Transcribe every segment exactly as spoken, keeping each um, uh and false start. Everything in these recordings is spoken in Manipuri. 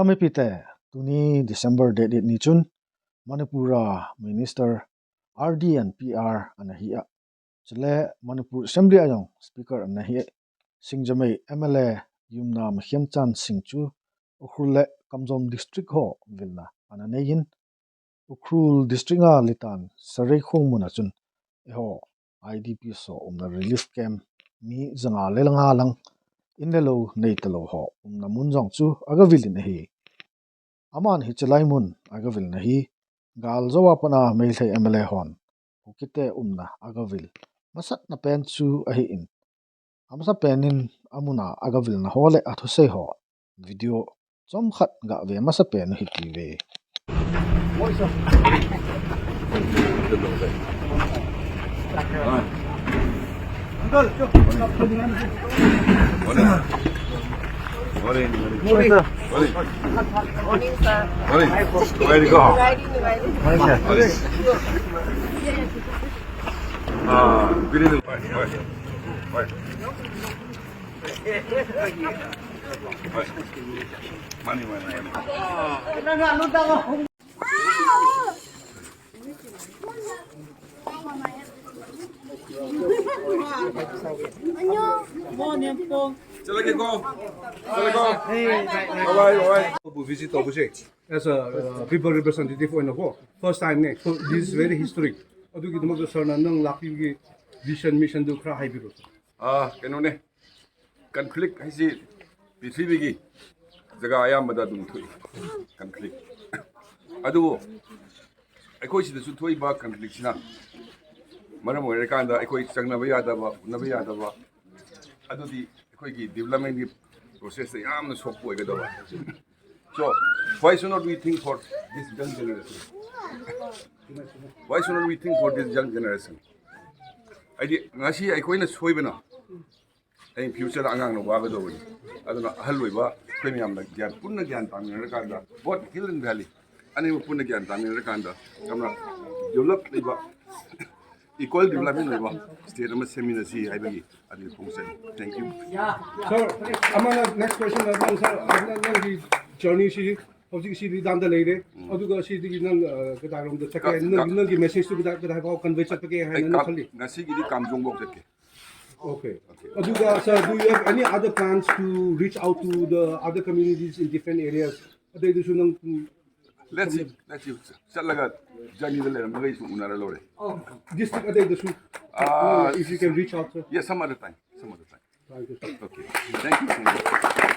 Mepite, tuni December date eight ni chun Manipur a Minister R D and P R ana hi a. Chule Manipur Assembly ayong Speaker ana hi Singjamei M L A yumna Makhiamchan Singh chu Ukhrul le Kamjong District ho vilna ana neiyin. Ukhrul District a litan Sareikhong muna chun eiho I D P so umna relief camp mi zanga le nga lang in le lo nei talo ho umna mun jong chu aga vilin ahi. Aman hi chilai mun aga vilna hi gal jowa pana Meitei M L A hon Kukite umna aga vil masatna pen chu ahi in. Amasa penin amuna aga vilna ho le athusei ho video chomkhat ga ve masa pen hi ti ve. Morning. Morning. Morning. Morning, sir. Morning. Where you go? Riding, riding. Morning. Ah, good evening. Bye. Bye. Bye. Bye. Money, money, money. Chale ko. Chale ko. Bye bye, bye bye. Visit ꯇꯧꯕꯁꯦ as a, uh, people representative ꯑꯣꯏꯅꯀꯣ, first time ꯅꯦ꯫ So this is very historic. ꯑꯗꯨꯒꯤꯗꯃꯛꯇ sir ꯅ ꯅꯪ ꯂꯥꯛꯄꯤꯕꯒꯤ vision, mission ꯗꯨ ꯈꯔ ꯍꯥꯏꯕꯤꯔꯣ꯫ ꯑꯥ, ꯀꯩꯅꯣꯅꯦ, conflict ꯍꯥꯏꯁꯤ ꯄ꯭ꯔꯤꯊꯤꯕꯤꯒꯤ ꯖꯒꯥ ꯑꯌꯥꯝꯕꯗ ꯑꯗꯨꯝ ꯊꯣꯛꯏ, conflict꯫ ꯑꯗꯨꯕꯨ ꯑꯩꯈꯣꯏ ꯁꯤꯗꯁꯨ ꯊꯣꯛꯏꯕ conflict ꯁꯤꯅ ꯃꯔꯝ ꯑꯣꯏꯔꯀꯥꯟꯗ ꯑꯩꯈꯣꯏ ꯆꯪꯅꯕ ꯌꯥꯗꯕ, ꯎꯅꯕ ꯌꯥꯗꯕ, ꯑꯗꯨꯗꯤ ꯑꯩꯈꯣꯏꯒꯤ development ꯀꯤ process ꯇ ꯌꯥꯝꯅ ꯁꯣꯛꯄ ꯑꯣꯏꯒꯗꯕ꯫ So, why should not we think for this young generation? Why should not we think for this young generation? ꯍꯥꯏꯗꯤ ꯉꯁꯤ ꯑꯩꯈꯣꯏꯅ ꯁꯣꯏꯕꯅ ꯍꯌꯦꯡ future ꯗ ꯑꯉꯥꯡꯅ ꯋꯥꯒꯗꯧꯕꯅꯤ꯫ ꯑꯗꯨꯅ ꯑꯍꯜ ꯑꯣꯏꯕ ꯑꯩꯈꯣꯏ ꯃꯌꯥꯝꯅ ꯒ꯭ꯌꯥꯟ, ꯄꯨꯟꯅ ꯒ꯭ꯌꯥꯟ ꯇꯥꯃꯤꯟꯅꯔꯀꯥꯟꯗ, both hill and valley ꯑꯅꯤꯃꯛ ꯄꯨꯟꯅ ꯒ꯭ꯌꯥꯟ ꯇꯥꯃꯤꯟꯅꯔꯀꯥꯟꯗ ꯌꯥꯝꯅ develop ꯂꯩꯕ, equal development ꯂꯩꯕ state ꯑꯃ ꯁꯦꯝꯃꯤꯟꯅꯁꯤ ꯍꯥꯏꯕꯒꯤ ꯑꯗꯨꯒꯤ ꯐꯣꯡꯆꯠꯅꯤ꯫ Thank you꯫ Sir, ꯑꯃꯅ next question ꯅꯪ, sir, ꯅꯪ, ꯅꯪꯒꯤ Journey ꯁꯤ ꯍꯧꯖꯤꯛ ꯁꯤꯗꯤ ꯗꯥꯝꯗ ꯂꯩꯔꯦ꯫ ꯎꯝ꯫ ꯑꯗꯨꯒ ꯁꯤꯗꯒꯤ ꯅꯪ, ꯑ, ꯀꯗꯥꯏꯔꯣꯝꯗ ꯆꯠꯀꯦ ꯀ-, ꯍꯥꯏꯅ, ꯅꯪ, ꯀ-, ꯅꯪꯒꯤ message ꯇꯨ ꯀꯗꯥꯏ, ꯀꯗꯥꯏ ꯐꯥꯎ convey ꯆꯠꯄꯒꯦ ꯍꯥꯏꯅ ꯑꯩ ꯅꯪ ꯀꯥꯝ-, ꯈꯜꯂꯤ? ꯉꯁꯤꯒꯤꯗꯤ ꯀꯥꯝꯖꯣꯡꯐꯥꯎ ꯆꯠꯀꯦ꯫ Okay. Okay. ꯑꯗꯨꯒ, sir, do you have any other plans to reach out to the other communities in different areas? ꯑꯗꯩꯗꯨꯁꯨ ꯅꯪ, ꯎꯝ, let's see, let's see. ꯆꯠꯂꯒ journey ꯗ ꯂꯩꯔꯝꯃꯒ ꯑꯩꯁꯨ ꯎꯅꯔ ꯂꯣꯏꯔꯦ꯫ ꯑꯣ, district ꯑꯇꯩꯗꯁꯨ, ah, if you can reach out, sir. Yes, some other time, some other time. Thank you, sir. Okay. Thank you, thank you.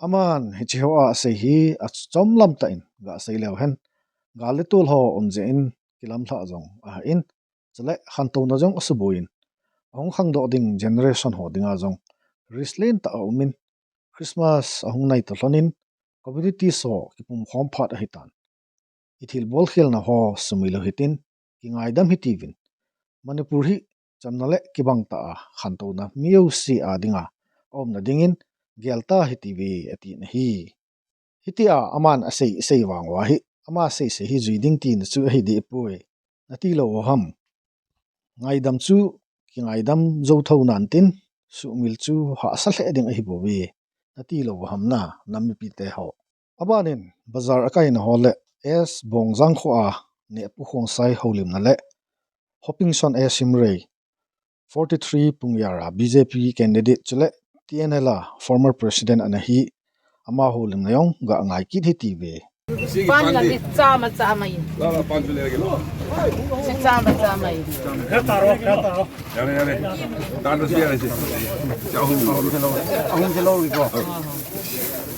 Aman hiche hoa asei hi achom lamtah in gasei leu hen, gal le tol ho um jeh in kilamlhah jong ahin, chule khantouna jong asuboi in, ahung khangdoh ding generation ho dinga jong risk lentah aum in, Christmas ahung nai toh lhon in communities ho kipum khom phat ahitan, ithilbol khelna ho sumil u hitin, kingaidam hite uvin, Manipur hi chamna le kibang tah a khantouna mi jouse a dinga aumna dingin gel tah hite uve atin ahi. Hitia aman asei, asei vang uva hi, ama seisei hi jui ding tina chu ahi deh poi, nati lou u ham? Ngaidam chu kingaidam jou thou nan tin, sumil chu hahsa lheh ding ahi bouve, nati lou u ham na, nam mipi te ho? Aban in bazar akaina ho le S Bongjang khoa Nepu Khongsai houlimna le Hopingson A Simrei, forty-three Pungyar a B J P candidate chule T N L a former president ana hi, ama houlimna jong ga ngai kit hite uve. ꯁꯤꯒꯤ ꯄꯥꯟ ꯄꯥꯟꯗꯤ? ꯂꯝꯕꯤ ꯆꯥꯝꯃ, ꯆꯥꯝꯃ ꯌꯦ꯫ ꯂꯥ, ꯂꯥ, ꯄꯥꯟꯁꯨ ꯂꯩꯔꯒꯦ, ꯂꯥ꯫ ꯁꯤ ꯆꯥꯝꯃ, ꯆꯥꯝꯃ ꯌꯦ꯫ ꯈꯔ ꯇꯥꯔꯣ, ꯈꯔ ꯇꯥꯔꯣ꯫ ꯌꯥꯔꯦ, ꯌꯥꯔꯦ꯫ ꯇꯥꯗ꯭ꯔꯁꯨ ꯌꯥꯔꯦ, ꯁꯦ꯫ ꯁꯤ ꯑꯍꯨꯝ꯫ ꯑꯍꯨꯝꯁꯦ ꯂꯧꯔꯒꯦꯀꯣ꯫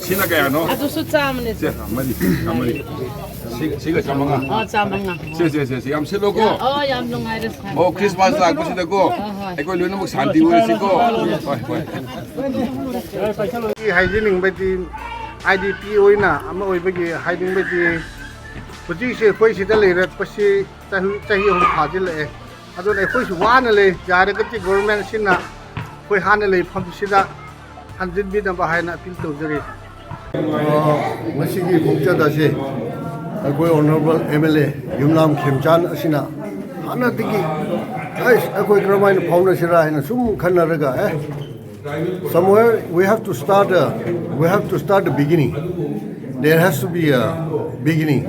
ꯁꯤꯅ ꯀꯌꯥꯅꯣ? ꯑꯗꯨꯁꯨ ꯆꯥꯝꯃꯅꯦ꯫ ꯁꯦ, ꯃꯔꯤ, ꯆꯥꯝꯃꯔꯤ꯫ ꯁꯤ, ꯁꯤꯒ ꯆꯥꯝꯃꯉꯥ꯫ ꯑꯣ, ꯆꯥꯝꯃꯉꯥ꯫ ꯁꯦ, ꯁꯦ, ꯁꯦ, ꯁꯦ, ꯌꯥꯝ ꯁꯤꯠꯂꯣꯀꯣ꯫ ꯑꯣ, ꯌꯥꯝ ꯅꯨꯡꯉꯥꯏꯔꯦ, ꯁꯥꯔ꯫ ꯑꯣ, ꯈ꯭ꯔꯤꯁꯃꯥꯁ ꯂꯥꯛꯄꯁꯤꯗꯀꯣ, ꯍꯣꯏ, ꯍꯣꯏ꯫ ꯑꯩꯈꯣꯏ ꯂꯣꯏꯅꯃꯛ ꯁꯥꯟꯇꯤ ꯑꯣꯏꯔꯁꯤꯀꯣ꯫ ꯍꯣꯏ, ꯍꯣꯏ꯫ ꯑꯩ ꯍꯥꯏꯖꯅꯤꯡꯕꯗꯤ, I D P ꯑꯣꯏꯅ ꯑꯃ ꯑꯣꯏꯕꯒꯤ ꯍꯥꯏꯅꯤꯡꯕꯗꯤ, ꯍꯧꯖꯤꯛꯁꯦ ꯑꯩꯈꯣꯏ ꯁꯤꯗ ꯂꯩꯔꯛꯄꯁꯤ ꯆꯍꯤ, ꯆꯍꯤ ꯑꯍꯨꯝ ꯐꯥꯖꯤꯜꯂꯛꯑꯦ꯫ ꯑꯗꯨꯅ ꯑꯩꯈꯣꯏꯁꯨ ꯋꯥꯅ ꯂꯩ꯫ ꯌꯥꯔꯒꯗꯤ ꯒꯣꯚꯔꯟꯃꯦꯟꯠꯁꯤꯅ ꯑꯩꯈꯣꯏ ꯍꯥꯟꯅ ꯂꯩꯐꯝꯁꯤꯗ ꯍꯟꯖꯤꯟꯕꯤꯅꯕ ꯍꯥꯏꯅ ꯑꯄꯤꯜ ꯇꯧꯖꯔꯤ꯫ ꯑ, ꯉꯁꯤꯒꯤ ꯈꯣꯡꯆꯠ ꯑꯁꯤ ꯑꯩꯈꯣꯏ ꯑꯣꯅꯔꯦꯕꯜ ꯑꯦꯝ ꯑꯦꯜ ꯑꯦ ꯌꯨꯝꯅꯥꯝ ꯈꯦꯝꯆꯥꯟ ꯑꯁꯤꯅ ꯍꯥꯟꯅꯗꯒꯤ, "ꯑꯩꯁ, ꯑꯩꯈꯣꯏ ꯀꯔꯝꯍꯥꯏꯅ ꯐꯥꯎꯅꯁꯤꯔꯥ?" ꯍꯥꯏꯅ ꯁꯨꯝ ꯈꯟꯅꯔꯒ, "ꯑꯦ, somewhere we have to start a, we have to start a beginning. There has to be a beginning"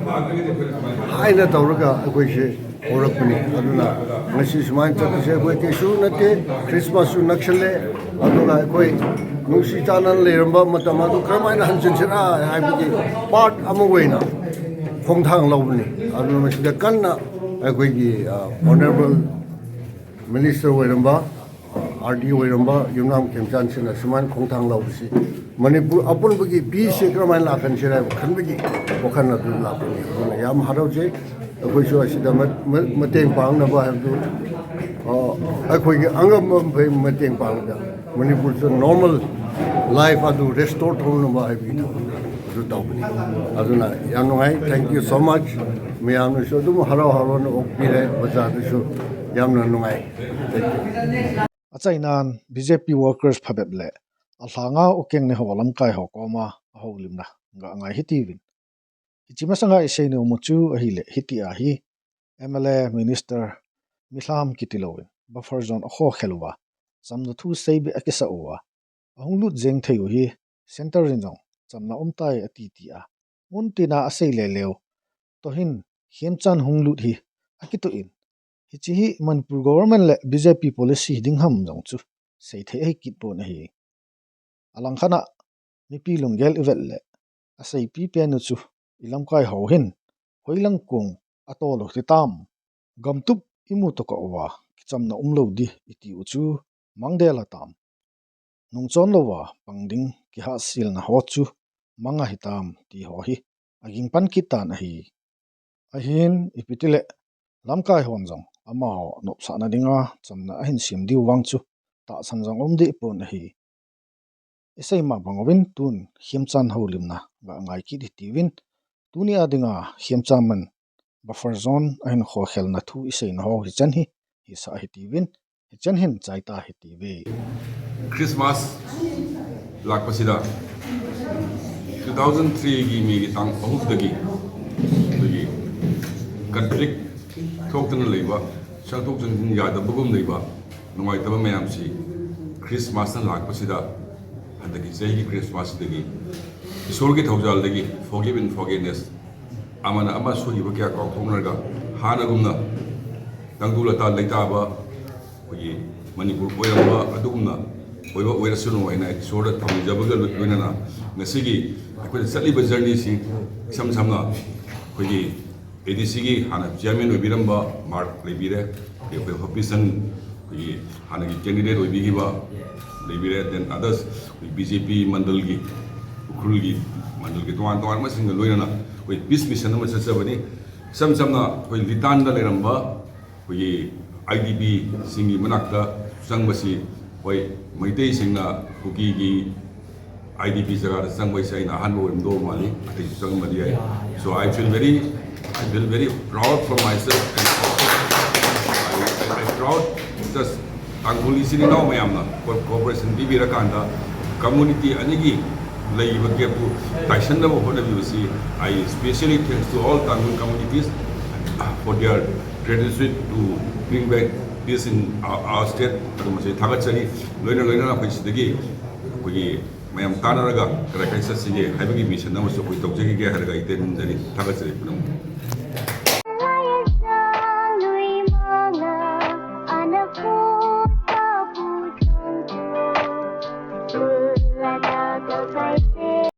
ꯍꯥꯏꯅ ꯇꯧꯔꯒ ꯑꯩꯈꯣꯏꯁꯦ ꯍꯧꯔꯛꯄꯅꯤ꯫ ꯑꯗꯨꯅ ꯉꯁꯤ ꯁꯨꯃꯥꯏꯅ ꯆꯠꯄꯁꯦ ꯑꯩꯈꯣꯏ ꯀꯩꯁꯨ ꯅꯠꯇꯦ꯫ ꯈ꯭ꯔꯤꯁꯃꯥꯁꯁꯨ ꯅꯛꯁꯜꯂꯦ, ꯑꯗꯨꯒ ꯑꯩꯈꯣꯏ ꯅꯨꯡꯁꯤ ꯆꯥꯟꯅꯅ ꯂꯩꯔꯝꯕ ꯃꯇꯝ ꯑꯗꯨ ꯀꯔꯝꯍꯥꯏꯅ ꯍꯟꯖꯤꯟꯁꯤꯔꯥ ꯍꯥꯏꯕꯒꯤ ꯄꯥꯔꯠ ꯑꯃ ꯑꯣꯏꯅ ꯈꯣꯡꯊꯥꯡ ꯂꯧꯕꯅꯤ꯫ ꯑꯗꯨꯅ ꯃꯁꯤꯗ ꯀꯟꯅ ꯑꯩꯈꯣꯏꯒꯤ, ꯑ, ꯑꯣꯅꯔꯦꯕꯜ ꯃꯤꯅꯤꯁꯇꯔ ꯑꯣꯏꯔꯝꯕ, ꯑꯥꯔ ꯗꯤ ꯑꯣꯏꯔꯝꯕ ꯌꯨꯝꯅꯥꯝ ꯈꯦꯝꯆꯥꯟꯁꯤꯅ ꯁꯨꯃꯥꯏꯅ ꯈꯣꯡꯊꯥꯡ ꯂꯧꯕꯁꯤ ꯃꯅꯤꯄꯨꯔ ꯑꯄꯨꯟꯕꯒꯤ ꯄꯤꯁꯁꯦ ꯀꯔꯝꯍꯥꯏꯅ ꯂꯥꯛꯍꯟꯁꯤꯔꯥ ꯍꯥꯏꯕ ꯈꯟꯕꯒꯤ ꯋꯥꯈꯜ ꯑꯗꯨ ꯂꯥꯛꯄꯅꯤ꯫ ꯑꯗꯨꯅ ꯌꯥꯝ ꯍꯔꯥꯎꯖꯩ꯫ ꯑꯩꯈꯣꯏꯁꯨ ꯑꯁꯤꯗ ꯃ-, ꯃ-, ꯃꯇꯦꯡ ꯄꯥꯡꯅꯕ ꯍꯥꯏꯕꯗꯨ, ꯑ, ꯑꯩꯈꯣꯏꯒꯤ ꯑꯉꯝꯕ ꯃꯈꯩ ꯃꯇꯦꯡ ꯄꯥꯡꯂꯒ ꯃꯅꯤꯄꯨꯔꯁꯨ ꯅꯣꯔꯃꯦꯜ ꯂꯥꯏꯐ ꯑꯗꯨ ꯔꯦꯁꯇꯣꯔ ꯇꯧꯅꯕ ꯍꯥꯏꯕꯒꯤ ꯊꯕꯛ ꯑꯗꯨ ꯇꯧꯕꯅꯤ꯫ ꯑꯗꯨꯅ ꯌꯥꯝ ꯅꯨꯡꯉꯥꯏ꯫ Thank you so much꯫ ꯃꯌꯥꯝꯅꯁꯨ ꯑꯗꯨꯝ ꯍꯔꯥꯎ ꯍꯔꯥꯎꯅ ꯑꯣꯛꯄꯤꯔꯦ꯫ ꯕꯖꯥꯔꯗꯁꯨ ꯌꯥꯝꯅ ꯅꯨꯡꯉꯥꯏ꯫ Thank you꯫ ꯑꯆꯥꯏꯅꯥꯟ ꯕꯤ ꯖꯦ ꯄꯤ ꯋꯥꯔꯀꯔꯁ ꯐꯕꯦꯞ ꯂꯦ ꯑꯜꯍꯥꯉꯥ ꯎꯀꯦꯡꯅꯦ ꯍꯣ ꯂꯝꯀꯥꯏ ꯍꯣ ꯀꯣꯃ ꯑꯍꯧ ꯂꯤꯝꯅ ꯉꯥ ꯉꯥꯏ ꯍꯤꯇꯤꯕꯤꯟ꯫ ꯏꯆꯤ ꯃꯁꯪꯒ ꯏꯁꯩꯅꯦ ꯃꯨꯆꯨ ꯑꯍꯤ ꯂꯦ ꯍꯤꯇꯤ ꯑꯍꯤ ꯑꯦꯝ ꯑꯦꯜ ꯑꯦ ꯃꯤꯅꯤꯁꯇꯔ ꯃꯤꯂꯥꯝ ꯀꯤꯇꯤ ꯂꯧꯋꯤꯟ ꯕꯐꯔ ꯖꯣꯟ ꯑꯈꯣ ꯈꯦꯂꯨꯕ ꯆꯝꯅ ꯊꯨ ꯁꯩꯕꯤ ꯑꯀꯤꯁꯥ ꯎꯕ ꯑꯍꯨꯝ ꯂꯨꯠ ꯖꯦꯡ ꯊꯩ ꯎꯍꯤ ꯁꯦꯟꯇꯔ ꯖꯤꯟꯖꯣꯡ ꯆꯝꯅ ꯎꯝ ꯇꯥꯏ ꯑꯇꯤ ꯇꯤ ꯑ ꯃꯨꯟ ꯇꯤꯅ ꯑꯁꯩ ꯂꯦ ꯂꯦꯎ ꯇꯣꯍꯤꯟ ꯈꯦꯝꯆꯥꯟ ꯍꯨꯡ ꯂꯨꯠ ꯍꯤ ꯑꯀꯤ ꯇꯨ ꯏꯟ ꯍꯤꯆꯤ ꯍꯤ ꯃꯅꯤꯄꯨꯔ ꯒꯣꯚꯔꯃꯦꯟ ꯂꯦ ꯕꯤ ꯖꯦ ꯄꯤ ꯄꯣꯂꯤꯁꯤ ꯍꯤꯗꯤꯡ ꯍꯝ ꯖꯣꯡ ꯆꯨ ꯁꯩ ꯊꯩ ꯑꯍꯤ ꯀꯤꯠ ꯄꯣꯟ ꯑꯍꯤ꯫ ꯑꯂꯪ ꯈꯅ ꯃꯤꯄꯤ ꯂꯨꯡꯒꯦꯜ ꯏꯚꯦꯠ ꯂꯦ ꯑꯁꯩ ꯄꯤ ꯄꯦꯟ ꯎꯆꯨ ꯏꯂꯝ ꯀꯥꯏ ꯍꯧ ꯍꯤꯟ ꯍꯣꯏ ꯂꯪ ꯀꯣꯡ ꯑꯇꯣ ꯂꯣ ꯇꯤ ꯇꯥꯝ ꯒꯝ ꯇꯨꯞ ꯏꯃꯨ ꯇꯣ ꯀ ꯎꯋꯥ ꯀꯤꯆꯝꯅ ꯎꯝ ꯂꯧ ꯗꯤ ꯏꯇꯤ ꯎꯆꯨ ꯃꯥꯡꯗꯦ ꯂ ꯇꯥꯝ ꯅꯣꯡꯆꯣꯟ ꯂꯧꯋꯥ ꯄꯪꯗꯤꯡ ꯀꯤꯍꯥ ꯁꯤꯜꯅ ꯍꯣꯠꯁꯨ ꯃꯉꯥ ꯍꯤꯇꯥꯝ ꯇꯤ ꯍꯣ ꯍꯤ ꯑꯒꯤꯡ ꯄꯟ ꯀꯤꯇꯥꯟ ꯑꯍꯤ꯫ ꯑꯍꯤꯟ ꯏꯄꯤꯇꯤꯂꯦ ꯂꯝꯀꯥꯏ ꯍꯣꯟꯖꯣꯡ ꯑꯃ ꯍꯣ ꯅꯣꯞꯁꯥꯅ ꯗꯤꯡꯉꯥ ꯆꯝꯅ ꯑꯍꯤꯟ ꯁꯤꯝꯗꯤ ꯋꯥꯡꯆꯨ ꯇꯥ ꯁꯟꯖꯣꯡ ꯎꯝꯗꯤ ꯏꯄꯣꯟ ꯑꯍꯤ꯫ ꯏꯁꯩ ꯃꯥ ꯕꯪꯋꯤꯟ ꯇꯨꯟ ꯈꯦꯝꯆꯥꯟ ꯍꯧ ꯂꯤꯝꯅ ꯉꯥ ꯉꯥꯏ ꯀꯤꯗꯤ ꯇꯤꯋꯤꯟ ꯇꯨꯅꯤ ꯑꯗꯤꯡꯉꯥ ꯈꯦꯝꯆꯥꯃꯟ ꯕꯐꯔ ꯖꯣꯟ ꯑꯍꯤꯟ ꯈꯣ ꯈꯦꯜꯅ ꯊꯨ ꯏꯁꯩꯅ ꯍꯣ ꯍꯤꯆꯟ ꯍꯤ ꯍꯤꯁꯥ ꯍꯤ ꯇꯤꯋꯤꯟ ꯍꯤꯆꯟ ꯍꯤꯟ ꯆꯥꯏꯇꯥ ꯍꯤ ꯇꯤꯋꯤ꯫ Christmas ꯂꯥꯛꯄꯁꯤꯗ ꯇꯨ ꯊꯥꯎꯖꯟ ꯊ꯭ꯔꯤꯒꯤ ꯃꯦꯒꯤ ꯇꯥꯡ ꯑꯍꯨꯝꯗꯒꯤ ꯑꯩꯈꯣꯏꯒꯤ ꯀꯟꯐ꯭ꯂꯤꯛ ꯊꯣꯛꯇꯅ ꯂꯩꯕ, ꯆꯪꯊꯣꯛ ꯆꯪꯁꯤꯟ ꯌꯥꯗꯕꯒꯨꯝ ꯂꯩꯕ ꯅꯨꯡꯉꯥꯏꯇꯕ ꯃꯌꯥꯝꯁꯤ ꯈ꯭ꯔꯤꯁꯃꯥꯁꯅ ꯂꯥꯛꯄꯁꯤꯗ, ꯍꯟꯗꯛꯀꯤ ꯆꯍꯤꯒꯤ ꯈ꯭ꯔꯤꯁꯃꯥꯁꯁꯤꯗꯒꯤ ꯏꯁꯣꯔꯒꯤ ꯊꯧꯖꯥꯜꯗꯒꯤ forgive and forgiveness, ꯑꯃꯅ ꯑꯃ ꯁꯣꯏꯈꯤꯕ ꯀꯌꯥ ꯀꯥꯎꯊꯣꯛꯅꯔꯒ ꯍꯥꯟꯅꯒꯨꯝꯅ ꯇꯪꯗꯨ ꯂꯇꯥ ꯂꯩꯇꯥꯕ ꯑꯩꯈꯣꯏꯒꯤ ꯃꯅꯤꯄꯨꯔ ꯑꯣꯏꯔꯝꯕ ꯑꯗꯨꯒꯨꯝꯅ ꯑꯣꯏꯕ ꯑꯣꯏꯔꯁꯅꯨ ꯍꯥꯏꯅ ꯏꯁꯣꯔꯗ ꯊꯧꯅꯤꯖꯕꯒ ꯂꯣꯏꯅꯅ ꯉꯁꯤꯒꯤ ꯑꯩꯈꯣꯏꯅ ꯆꯠꯂꯤꯕ ꯖꯔꯅꯤꯁꯤ ꯏꯁꯝ ꯁꯝꯅ ꯑꯩꯈꯣꯏꯒꯤ ADCꯒꯤ ꯍꯥꯟꯅ chairman ꯑꯣꯏꯕꯤꯔꯝꯕ ꯃꯥꯔꯛ ꯂꯩꯕꯤꯔꯦ, ꯑꯩꯈꯣꯏ ꯍꯣꯄꯤꯁꯟ ꯑꯩꯈꯣꯏꯒꯤ ꯍꯥꯟꯅꯒꯤ candidate ꯑꯣꯏꯕꯤꯈꯤꯕ ꯂꯩꯕꯤꯔꯦ, then others ꯑꯩꯈꯣꯏ BJP ꯃꯟꯗꯜꯒꯤ, ꯎꯈ꯭ꯔꯨꯜꯒꯤ ꯃꯟꯗꯜꯒꯤ ꯇꯣꯉꯥꯟ ꯇꯣꯉꯥꯟꯕꯁꯤꯡꯒ ꯂꯣꯏꯅꯅ ꯑꯩꯈꯣꯏ peace mission ꯑꯃ ꯆꯠꯆꯕꯅꯤ꯫ ꯏꯁꯝ ꯁꯝꯅ ꯑꯩꯈꯣꯏ ꯂꯤꯇꯥꯟꯗ ꯂꯩꯔꯝꯕ ꯑꯩꯈꯣꯏꯒꯤ IDPꯁꯤꯡꯒꯤ ꯃꯅꯥꯛꯇ ꯆꯪꯕꯁꯤ, ꯍꯣꯏ, ꯃꯩꯇꯩꯁꯤꯡꯅ ꯀꯨꯀꯤꯒꯤ IDP ꯖꯒꯥꯗ ꯆꯪꯕ ꯍꯥꯏꯁꯦ ꯑꯩꯅ ꯑꯍꯥꯟꯕ ꯑꯣꯏꯔꯝꯗꯧꯕ ꯃꯥꯜꯂꯤ꯫ ꯑꯇꯩꯁꯨ ꯆꯪꯉꯝꯕꯗꯤ ꯌꯥꯏ꯫ So I feel very, I feel very proud for myself and I, I proud just ꯇꯥꯡꯈꯨꯜ ꯏꯆꯤꯟ ꯏꯅꯥꯎ ꯃꯌꯥꯝꯅ co-, cooperation ꯄꯤꯕꯤꯔꯀꯥꯟꯗ community ꯑꯅꯤꯒꯤ ꯂꯩꯔꯤꯕ gapꯇꯨ ꯇꯥꯏꯁꯟꯅꯕ ꯍꯣꯠꯅꯕꯤꯕꯁꯤ, I specially thanks to all Tangkhul communities for their gratitude to bring back peace in our, our state꯫ ꯑꯗꯨ ꯃꯁꯤ ꯊꯥꯒꯠꯆꯔꯤ꯫ ꯂꯣꯏꯅ ꯂꯣꯏꯅꯅ ꯑꯩꯈꯣꯏ ꯁꯤꯗꯒꯤ ꯑꯩꯈꯣꯏꯒꯤ ꯃꯌꯥꯝ ꯇꯥꯟꯅꯔꯒ ꯀꯔꯥꯏ ꯀꯔꯥꯏ ꯆꯠꯁꯤꯒꯦ ꯍꯥꯏꯕꯒꯤ mission ꯑꯃꯁꯨ ꯑꯩꯈꯣꯏ ꯇꯧꯖꯈꯤꯒꯦ ꯍꯥꯏꯔꯒ ꯑꯩ ꯇꯦꯟꯖꯔꯤ꯫ ꯊꯥꯒꯠꯆꯔꯤ ꯄꯨꯝꯅꯃꯛ꯫